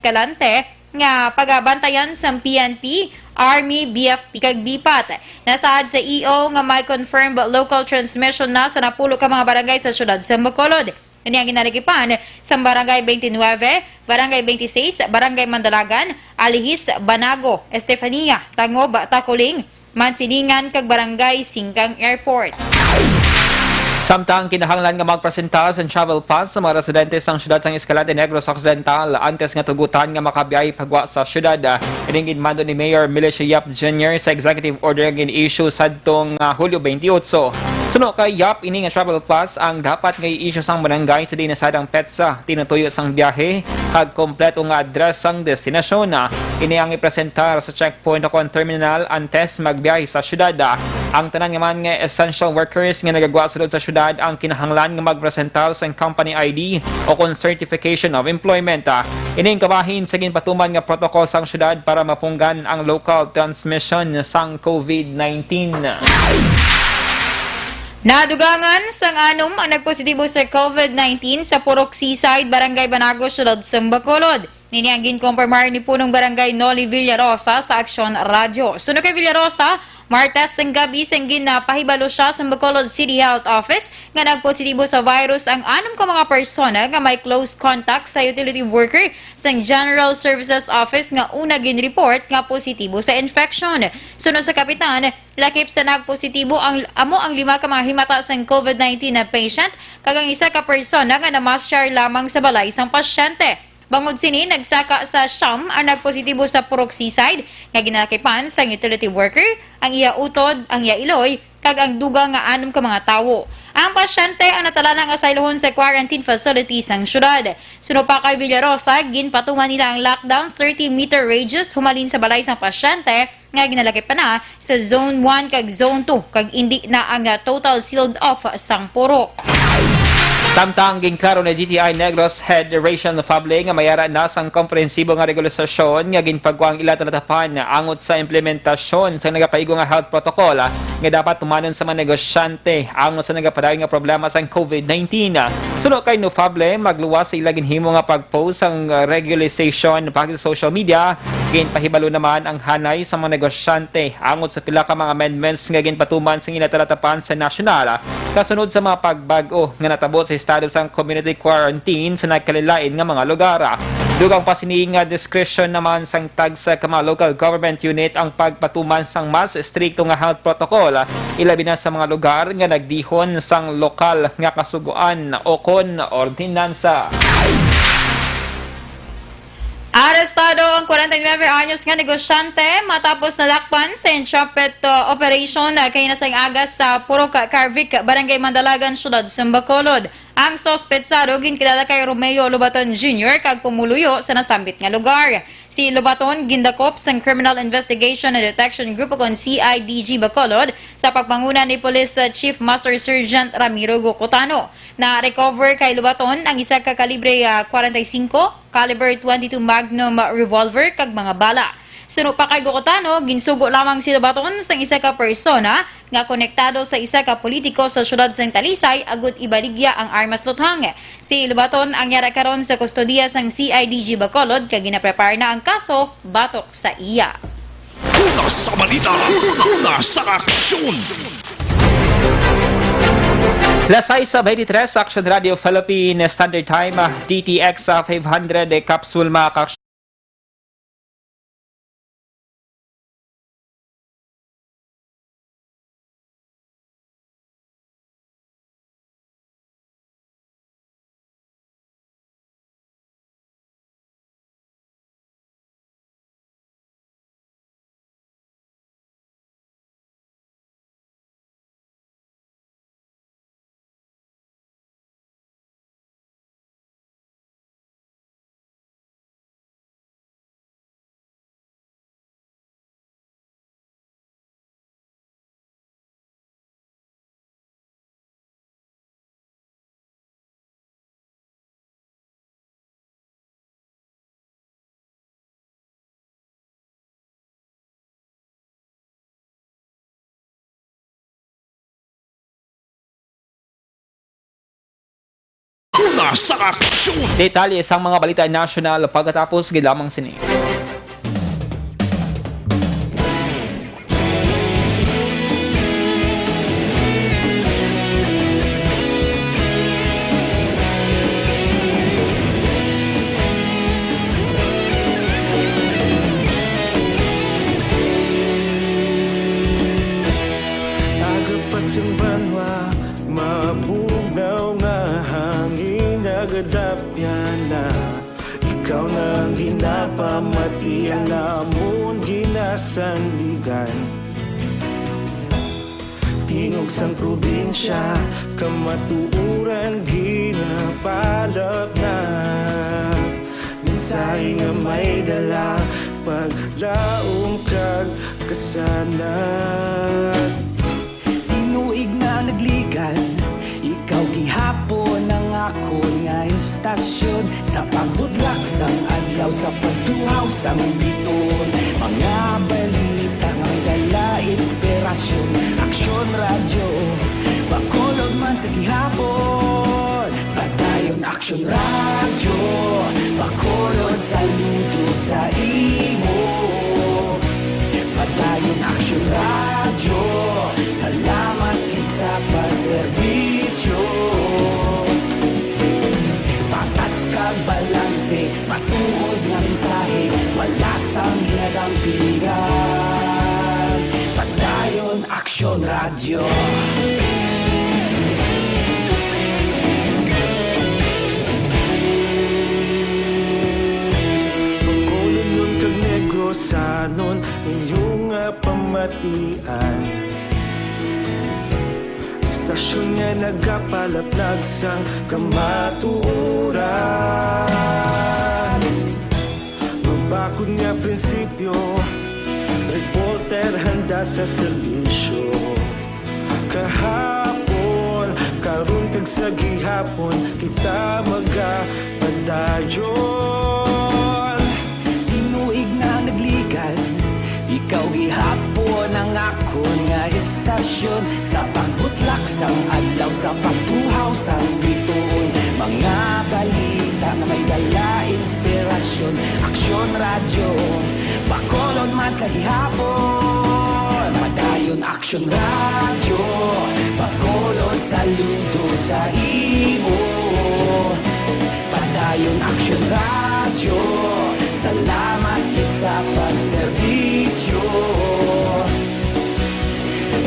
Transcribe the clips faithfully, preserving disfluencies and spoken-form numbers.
Escalante nga pagabantayan sang P N P, Army, B F P, kag BPAT. Nasaad sa E O nga may confirmed local transmission na sa napulo ka mga barangay sa siyudad sa Bacolod. Ini ang ginalagipan sa Barangay twenty-nine, Barangay twenty-six, Barangay Mandalagan, Alihis, Banago, Estefania, Tangob, Taculing, Mansilingan, kag Barangay Singkang Airport. Samtang kinahanglan nga magpresenta sa travel pass sa mga residente sang siyudad sang Escalante Negros Occidental antes nga tugutan nga makabiyahe pagwa sa siyudad, ah, ining ginmando ni Mayor Milicio Yap Junior sa executive order nga gin-issue sadtong, ah, Hulyo twenty-eight. Suno kay Yap, ini nga travel pass ang dapat nga i-issue sang barangay sa diin nasaad ang petsa, tinutuyo sang biyahe, kag kompleto nga address sang destinasyon. Ini ang ipresentar sa checkpoint o kon terminal antes magbiyahe sa siyudad. Ang tanan nga man nga essential workers nga nagagwa sulod sa siyudad ang kinahanglan nga magpresentar sang company I D o kon certification of employment. Ining kabahin sa ginpatuman nga protocol sang siyudad para mapunggan ang local transmission sang COVID nineteen. Nadugangan sang anom ang nagpositibo sa COVID nineteen sa Purok Seaside, Barangay Banago, Siyudad sang Bacolod. Ini ang ginkumpirmar ni Punong Barangay Noli Villarosa sa Aksyon Radyo. Suno kay Villarosa, Martes sang gabi sang ginapahibalo siya sa Bacolod City Health Office nga nagpositibo sa virus ang anom ka mga persona nga may close contact sa utility worker sang General Services Office nga una gin-report nga positibo sa infection. Suno sa kapitan, lakip sa nagpositibo ang, amo ang lima ka mga himata sang COVID nineteen na patient, kag ang isa ka persona nga namasyar lamang sa balay sang pasyente. Bangod sini, nagsaka sa siyam ang nagpositibo sa Purok Seaside nga ginalakipan sang utility worker, ang iya utod, ang iya iloy, kag ang dugang nga anom ka mga tawo. Ang pasyente ang natalana nga saylohon sa quarantine facility sang syudad. Suno pa kay Villarosa, ginpatuman nila ang lockdown thirty meter radius humalin sa balay sang pasyente nga ginalakipan na sa Zone one kag Zone two, kag indi na ang, ah, total sealed off sang purok. Samtang ginklaro ni G T I Negros Head Rachel Nofable nga may ara na sang komprehensibo nga regulasyon nga ginpagwa ang ila talatapan angot sa implementasyon sa nagapaigo nga health protocol, ah, nga dapat tumanon sa mga negosyante angot sa nagapadayon nga problema sang COVID nineteen. Suno kay Nofable, magluwas sa ila ginhimo nga pag-post sang, ah, regulation pag sa social media. Ginpahibalo naman ang hanay sa mga negosyante angot sa pila ka mga amendments nga ginpatuman sa ila talatapan sa nasyonal, kasunod sa mga pagbag-o nga natabo sa estado sang community quarantine sa nagkalilain nga mga lugar. Dugang pa sini nga discretion naman sang tagsa ka mga local government unit ang pagpatuman sang mas estrikto nga health protocol, ilabi na sa mga lugar nga nagdihon sang lokal nga kasugoan o kon ordinansa. Arestado ang forty-nine anyos nga negosyante matapos nadakpan sa entrapment, uh, operation, uh, kay nasang aga sa Purok Carvic, Barangay Mandalagan, Siyudad sang Bacolod. Ang suspetsado ginkilala kay Romeo Lobaton Junior kag pumuluyo sa nasambit nga lugar. Si Lobaton gindakop sang Criminal Investigation and Detection Group o kon C I D G Bacolod sa pagpanguna ni Police, uh, Chief Master Sergeant Ramiro Gocotano. Na-recover kay Lobaton ang isa ka kalibre, ah, forty-five, caliber twenty-two Magnum revolver kag mga bala. Suno pa kay Gocotano, ginsugo lamang si Lobaton sang isa ka persona nga konektado sa isa ka politiko sa siyudad sang Talisay agud ibaligya ang armas luthang. Si Lobaton ang yara karon sa kustodiya sang C I D G Bacolod kag ginaprepare na ang kaso batok sa iya. Una sa balita, una sa aksyon. Las sais sa twenty-three, Action Radio Philippine Standard Time, D T X five hundred, eh, capsule, mga ka- Sa aksyon! Detalye sang mga balita nasyonal pagkatapos gid lamang sini. Agapas ang banwa, mabugnaw nga hangin, nagadapyan na. Ikaw na ang ginapamatian, amon ginasandigan. Tingog sang probinsya, kamatuoran ginapalapnap. Mensahe nga may dala, paglaom kag kasanag. Tinuig na nagligan, ikaw gihapon ang akon nga istasyon. Sa pagbudlak sang adlaw, sa pagtuhaw sang biton, mga balita nga may dala inspirasyon. Aksyon Radyo, Bacolod man sa gihapon. Padayon Aksyon Radyo, Bacolod, saludo sa imo. Padayon Aksyon Radyo, salamat gid sa pagserbisyo. Patas kag balanse, matuod nga mensahe, wala sang ginadampigan. Padayon Aksyon Radyo. Bacolodnon kag Negrosanon, inyo nga pamatian. Istasyon nga nagapalaplag sang kamatuoran. Mabakod nga prinsipyo, reporter handa sa serbisyo. Kahapon, karon kag sa gihapon, kita magapadayon. Tinuig na nagligan, ikaw gihapon ang akon nga istasyon. Sa pagbutlak sang adlaw, sa pagtuhaw sang bituon, mga balita nga may dala inspirasyon. Aksyon Radyo, Bacolod man sa gihapon. Padayon Aksyon Radyo, Bacolod, saludo sa imo. Padayon Aksyon Radyo, salamat gid sa pagserbisyo.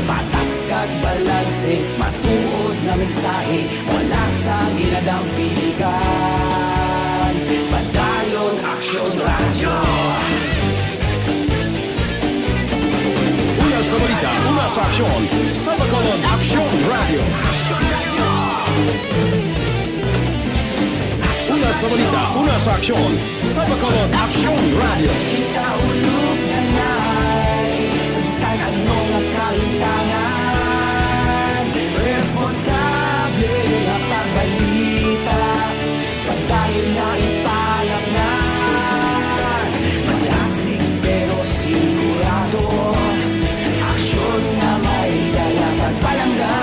Patas kag balanse, matuod nga mensahe, wala sang ginadampigan. Padayon Aksyon Radyo. Una sa balita, una sa aksyon, sa Bacolod Aksyon Radyo. Una sa balita, una sa aksyon, sa Bacolod Aksyon Radyo. Kita ulog na nai, sa bisan ano nga kahintangan, responsable nga pagbalita. Padayon na ipalapnan, malasig pero sigurado. Aksyon nga may dala pagpalangga.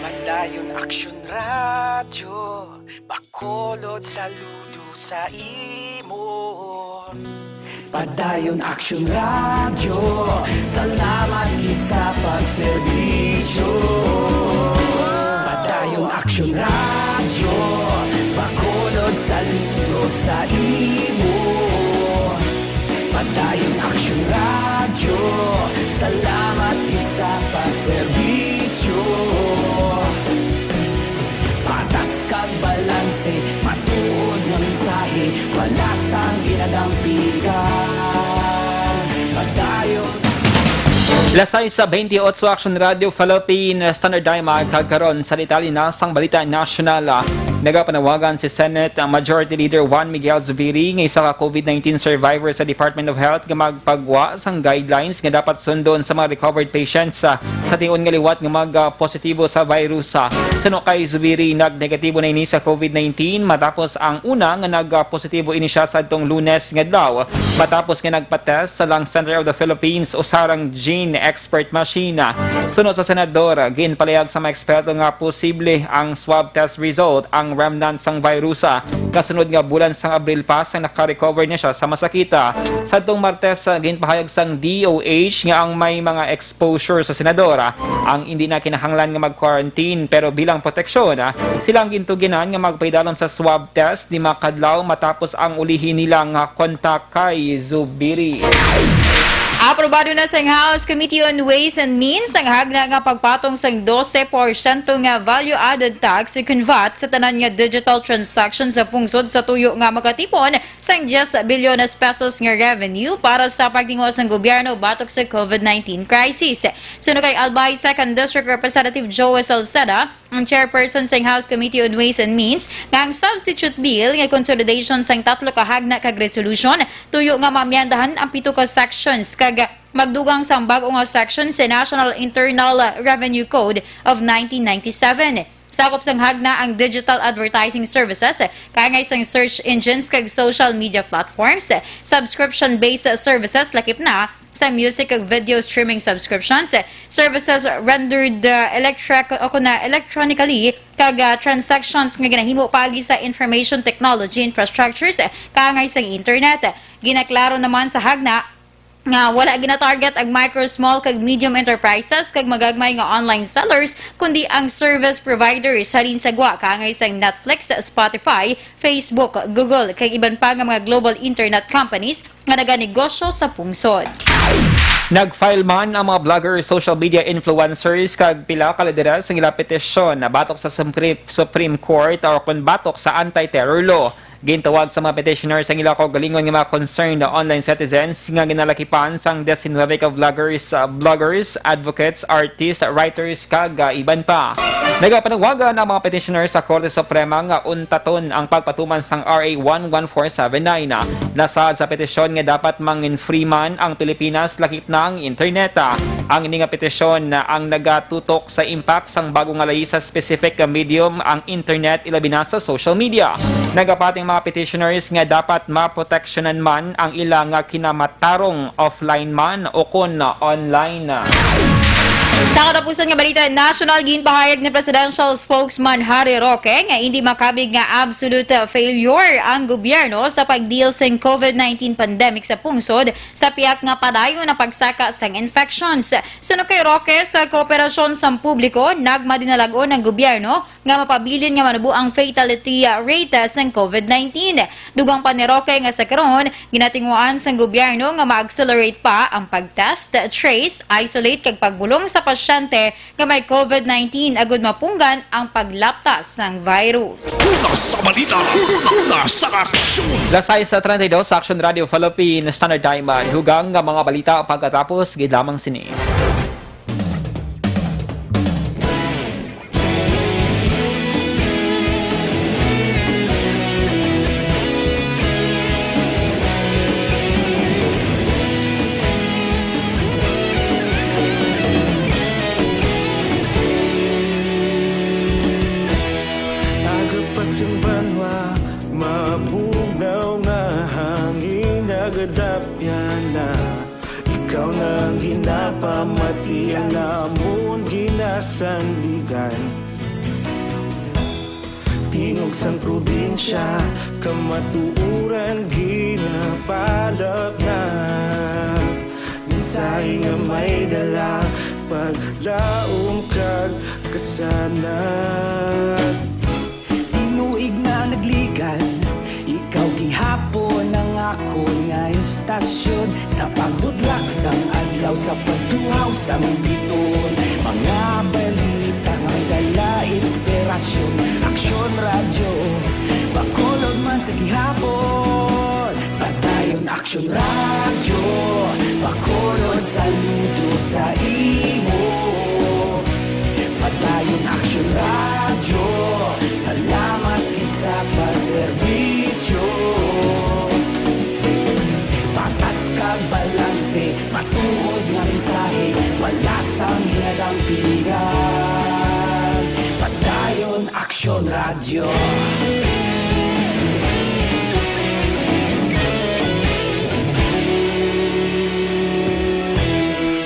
Padayon Aksyon Radyo, Bacolod, saludo sa imo. Padayon Aksyon Radyo, salamat gid sa pagserbisyo. Padayon Aksyon Radyo, Bacolod, saludo sa imo. Padayon Aksyon Radyo, salamat gid sa pagserbisyo. Patas kag balanse, matuod nga mensahe, wala sang ginadampigan. Padayon. Alas sais sa twenty-eight, Aksyon Radyo Philippine Standard Time, kag karon sa detalye na sang balita nasyonal. Nagapanawagan si Senate Majority Leader Juan Miguel Zubiri, nga isa ka COVID nineteen survivor sa Department of Health, nga magpagwa sang guidelines nga dapat sundon sa mga recovered patients sa, sa tion nga liwat nga mag-positibo sa virus. Suno kay Zubiri, nag-negatibo na ini sa COVID nineteen matapos ang una nga nag-positibo ini siya sadtong Lunes nga adlaw, matapos nga nagpa-test sa Lung Center of the Philippines usa ra nga gene expert machine. Suno sa senador, ginpalayag sa mga eksperto nga posible ang swab test result ang remnant sang virus, kasunod nga bulan sang Abril pa sang naka-recover na siya sa masakit. Sadtong Martes, ginpahayag sang D O H nga ang may mga exposure sa senador ang indi na kinahanglan nga mag-quarantine, pero bilang proteksyon, sila ang gintuginan nga magpaidalom sa swab test lima ka adlaw matapos ang ulihi nila nga kontak kay Zubiri. Aprobado na sang House Committee on Ways and Means ang hagna nga pagpatong sang dose porsyento nga value-added tax kun VAT sa tanan nga digital transactions sa pungsod, sa tuyo nga makatipon sang diyes bilyones pesos nga revenue para sa pagtinguha sang gobyerno batok sa COVID nineteen crisis. Suno kay Albay Second District Representative Joe Salceda, ang chairperson sang House Committee on Ways and Means, nga ang substitute bill nga consolidation sang tatlo ka hagna kag resolution tuyo nga maamyendahan ang pito ka sections kag magdugang sang bag-o nga section sa National Internal Revenue Code of nineteen ninety-seven. Sakop sang hagna ang digital advertising services, kaangay sang search engines kag social media platforms, subscription-based services lakip na sa music kag video streaming subscriptions, services rendered, uh, electric o kuna electronically, kag, uh, transactions nga ginahimo paagi sa information technology infrastructures, uh, kaangay sa internet. Ginaklaro naman sa hagna nga wala gina-target ang micro, small, kag medium enterprises kag magagmay nga online sellers, kundi ang service providers halin sa gwa kaangay sang Netflix, Spotify, Facebook, Google, kag iban pa nga mga global internet companies nga naganegosyo sa pungsod. Nag-file man ang mga vlogger, social media influencers, kag pila ka lideres nga ila petisyon na batok sa Sumpre-, Supreme Court o kon batok sa anti-terror law. Gintawag sa mga petitioners ang ila kaugalingon nga mga concerned online citizens nga ginalakipan sang diecinuebe ka vloggers, ah, bloggers, advocates, artists, writers, kag, ah, iban pa. Nagapanawagan ang mga petitioner sa Korte Suprema nga untaton ang pagpatuman sang R A one one four seven nine. Nasaad sa petisyon nga dapat mangin-free man ang Pilipinas lakip na ang internet. Ang ini nga petisyon ang nagatutok sa impact sang bago nga layi sa specific nga medium, ang internet, ilabi na sa social media. Nagapati ang mga petitioners nga dapat maproteksyonan man ang ila nga kinamat- tarong offline man o kon online. Sa katapusan nga balita national, ginpahayag ni Presidential Spokesman Harry Roque nga indi makabig nga absolute failure ang gobyerno sa pag-deal sing COVID nineteen pandemic sa pungsod, sa pihak nga padayon ang pagsaka sang infections. Suno kay Roque, sa kooperasyon sang publiko, nagmadinalag-on ang gobyerno nga mapabilin nga manubo ang fatality rate sang COVID nineteen. Dugang pa ni Roque nga sa karon, ginatinguhaan sang gobyerno nga ma-accelerate pa ang pag-test, trace, isolate kag pagbulong sa pasyente nga may COVID nineteen agud mapunggan ang paglaptas sang virus. Una sa balita, una, una sa aksyon. Las sais sa treinta y dos, Action Radio Philippines, Standard Time, hugang nga mga balita pagkatapos gid lamang sini. Agapas ang banwa, mabugnaw nga hangin, nagadapyan na. Ikaw na ang ginapamati, ang amon ginasandigan. Tingog sang probinsya, kamatuoran ginapalapnap. Mensahe nga may dala, paglaom kag kasanag. Tinuig na nagligan, ikaw gihapon ang akon nga istasyon. Sa pagbudlak sang adlaw, sa pagtuhaw sang biton, mga balita nga dala inspirasyon. Aksyon Radyo, Bacolod man sa gihapon. Padayon Aksyon Radyo, Bacolod, saludo sa imo. Padayon Aksyon Radyo, salamat.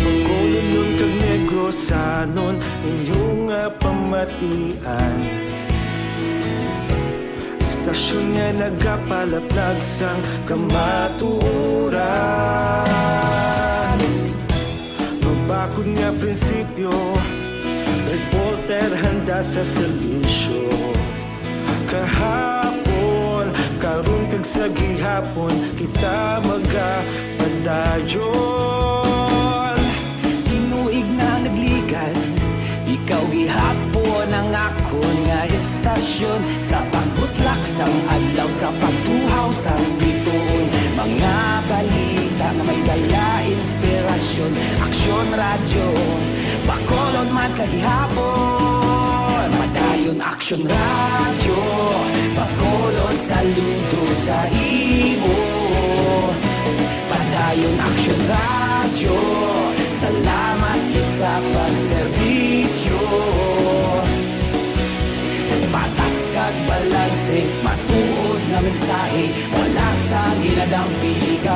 Bacolodon kag Negrosanon, inyo nga pamatian. Istasyon nga nagapalaplag sang kamatuoran. Mabakod nga prinsipyo, reporter handa sa serbisyo. Kahapon, karon kag sa gihapon, kita magapadayon. Tinuig na nagligan, ikaw gihapon ang akon nga istasyon. Sa pagbutlak sang adlaw, sa pagtuhaw sang bituon, mga balita nga may dala inspirasyon. Aksyon Radyo, Bacolod man sa gihapon. Padayon Aksyon Radyo, Bacolod saludo sa imo. Padayon Aksyon Radyo, salamat gid sa pagserbisyo. Patas kag balanse, matuod nga mensahe, wala sang ginadampigan.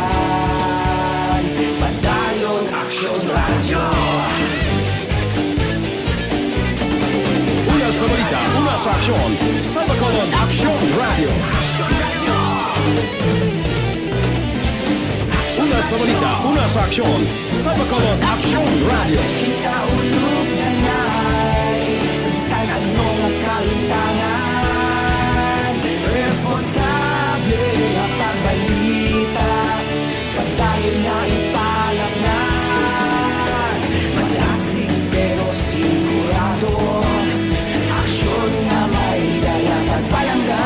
Padayon Aksyon Radyo. Una sa balita, una sa aksyon, sa Bacolod Aksyon Radyo. Una sa balita, una sa aksyon, sa Bacolod Aksyon Radyo. Kita ulog na ngay, sa bisan ano nga kalimtangan, responsable nga pagbalita, padayon nga ipalapnan. Malasig pero sigurado, aksyon nga may dala pagpalangga.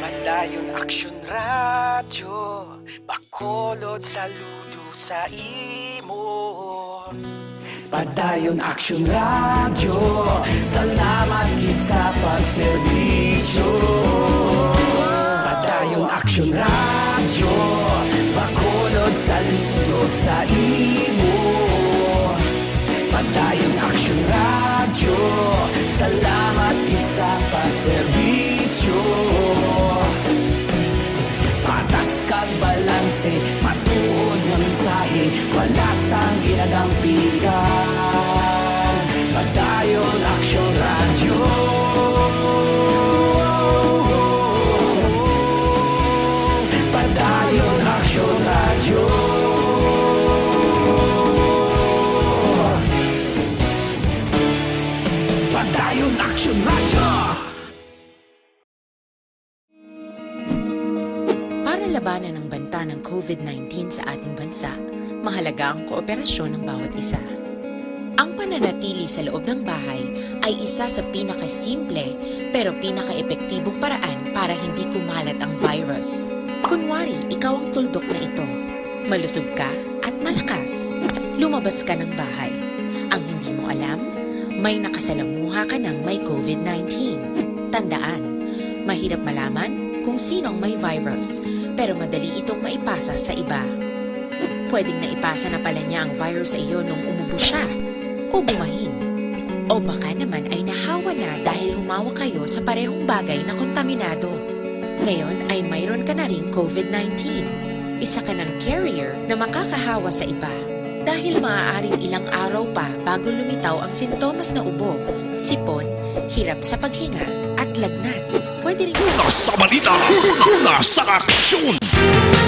Padayon Aksyon Radyo, Bacolod saludo sa imo. Padayon Aksyon Radyo, salamat gid sa pagserbisyo. Padayon Aksyon Radyo, Bacolod saludo sa imo. Padayon Aksyon Radyo, salamat gid sa pagserbisyo. Patas kag balanse, matuod nga mensahe, wala sang ginadampigan. Padayon Aksyon Radyo. Padayon Aksyon Radyo. Padayon Aksyon Radyo. Para labanan ang banta ng COVID nineteen sa ating bansa, mahalaga ang kooperasyon ng bawat isa. Ang pananatili sa loob ng bahay ay isa sa pinakasimple pero pinakaepektibong paraan para hindi kumalat ang virus. Kunwari, ikaw ang tuldok na ito. Malusog ka at malakas. Lumabas ka ng bahay. Ang hindi mo alam, may nakasalamuha ka ng may COVID nineteen. Tandaan, mahirap malaman kung sino ang may virus, pero madali itong maipasa sa iba. Pwedeng naipasa na pala niya ang virus sa iyo nung umubo siya o bumahin. O baka naman ay nahawa na dahil humawak kayo sa parehong bagay na kontaminado. Ngayon ay mayroon ka na ring COVID nineteen. Isa ka ng carrier na makakahawa sa iba. Dahil maaaring ilang araw pa bago lumitaw ang sintomas na ubo, sipon, hirap sa paghinga, at lagnat. Pwede rin Una sa balita, una sa aksyon.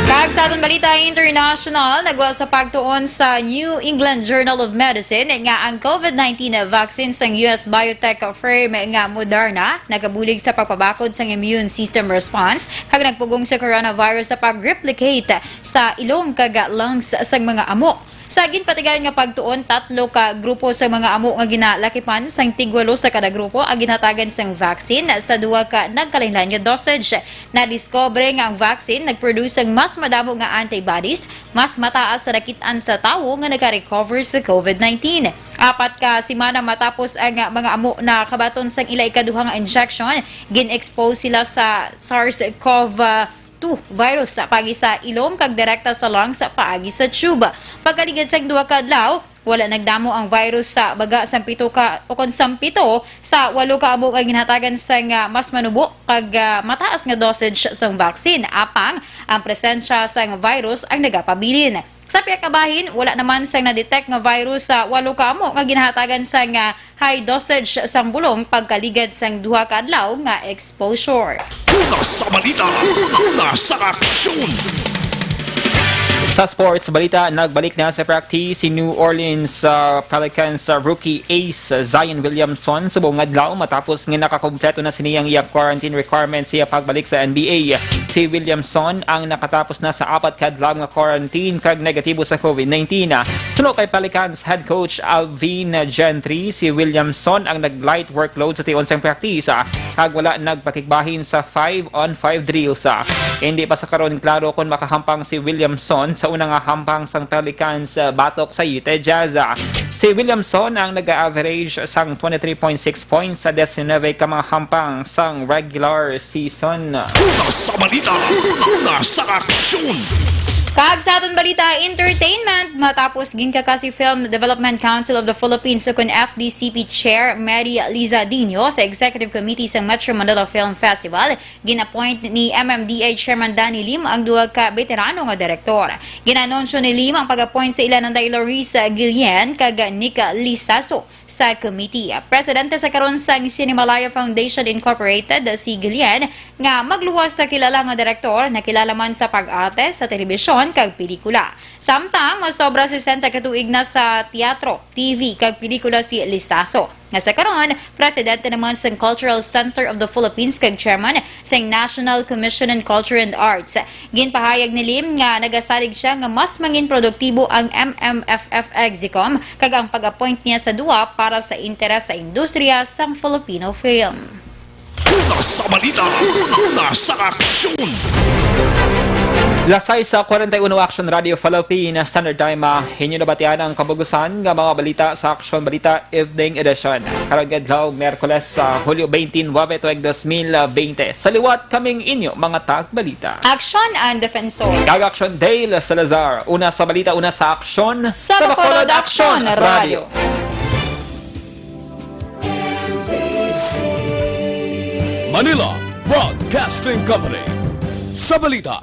Kag sa aton balita international, nagwa sa pagtuon sa New England Journal of Medicine nga ang COVID nineteen vaccine sang U S biotech firm nga Moderna nagabulig sa pagpabakod sang immune system response kag nagpugong sa coronavirus sa pag-replicate sa ilong kag lungs sang mga amo. Sa ginpatigayon nga pagtuon, tatlo ka grupo sa mga amo nga ginalakipan sang tigwalo sa kada grupo ang ginhatagan sang vaccine sa duha ka nagkalainlain nga dosage. Nadiskubre nga ang vaccine nag-produce sang mas madamo nga antibodies, mas mataas sa nakit-an sa tawo nga naka-recover sa COVID nineteen. Apat ka semana matapos ang mga amo nakabaton sang ila ikaduha nga injection, gin-expose sila sa SARS-CoV two virus sa paagi sa ilong kag direkta sa lungs sa paagi sa tube. Pagkaligad sang duha ka adlaw, wala nagdamo ang virus sa baga sang pito ka, o kon sang pito sa walo ka amo nga ginhatagan sang, ah, mas manubo kag, ah, mataas nga dosage sang vaccine. Apang ang presensya sang virus ang nagapabilin. Sa pihak kabahin, wala naman sang na-detect nga virus sa walo ka amo nga ginhatagan sang, ah, high dosage sang bulong pagkaligad sang duha ka adlaw nga exposure. Una sa balita, una sa aksyon. Sa sports balita, nagbalik na sa practice si New Orleans, ah, Pelicans, ah, rookie ace, ah, Zion Williamson subong adlaw matapos nga nakakumpleto na sini ang iyang quarantine requirements sa iya pagbalik sa N B A. Si Williamson ang nakatapos na sa apat ka adlaw nga quarantine kag negatibo sa COVID nineteen. Suno kay Pelicans head coach Alvin Gentry, si Williamson ang nag-light workload sa tion sang practice, ah, kag wala nagpakigbahin sa five on five drills. Ah, hindi pa sa karon klaro kon makahampang si Williamson sa una nga hampang sang Pelicans, ah, batok sa Utah Jazz. Ah, si Williamson ang nag-average sang twenty-three point six points sa diecinuebe ka mga hampang sang regular season. Una sa balita, una sa aksyon. Kag sa aton balita, entertainment, matapos ginkaka si Film Development Council of the Philippines ukon F D C P Chair Mary Liza Dino sa Executive Committee sa Metro Manila Film Festival, gin-appoint ni M M D A Chairman Danny Lim ang duha ka beterano nga direktor. Gin-anunsyo ni Lim ang pag-appoint sa ila Nanday Loris Guillen kag Nick Lizaso sa committee. Presidente sa karon sang Cinemalaya Foundation Incorporated si Guillen, nga magluwas sa kilala nga direktor, nakilala man sa pag-arte sa telebisyon kag pelikula. Samtang masobra sesenta ka tuig na sa teatro, T V kag pelikula si Lizaso, nga sa karon presidente naman sang Cultural Center of the Philippines kag chairman sang National Commission on Culture and Arts. Ginpahayag ni Lim nga nagasalig sia nga mas mangin produktibo ang M M F F Execom kag ang pag-appoint niya sa duwa para sa interes sa industriya sang Filipino film. Una sa balita, una sa aksyon. Las sais kwarenta y uno, Action Radio Philippine Standard Time, ah, inyo nabatian ang kabugusan nga mga balita sa Action Balita Evening Edition. Karong adlaw, Miyerkules, sa Hulyo twenty-nine, tuig dos mil bente. Sa liwat, kaming inyo mga tagbalita. Action and Defensor. Kag Action Dale Salazar. Una sa balita, una sa aksyon. Sa Bacolod Action Radio. Manila Broadcasting Company. Sa balita.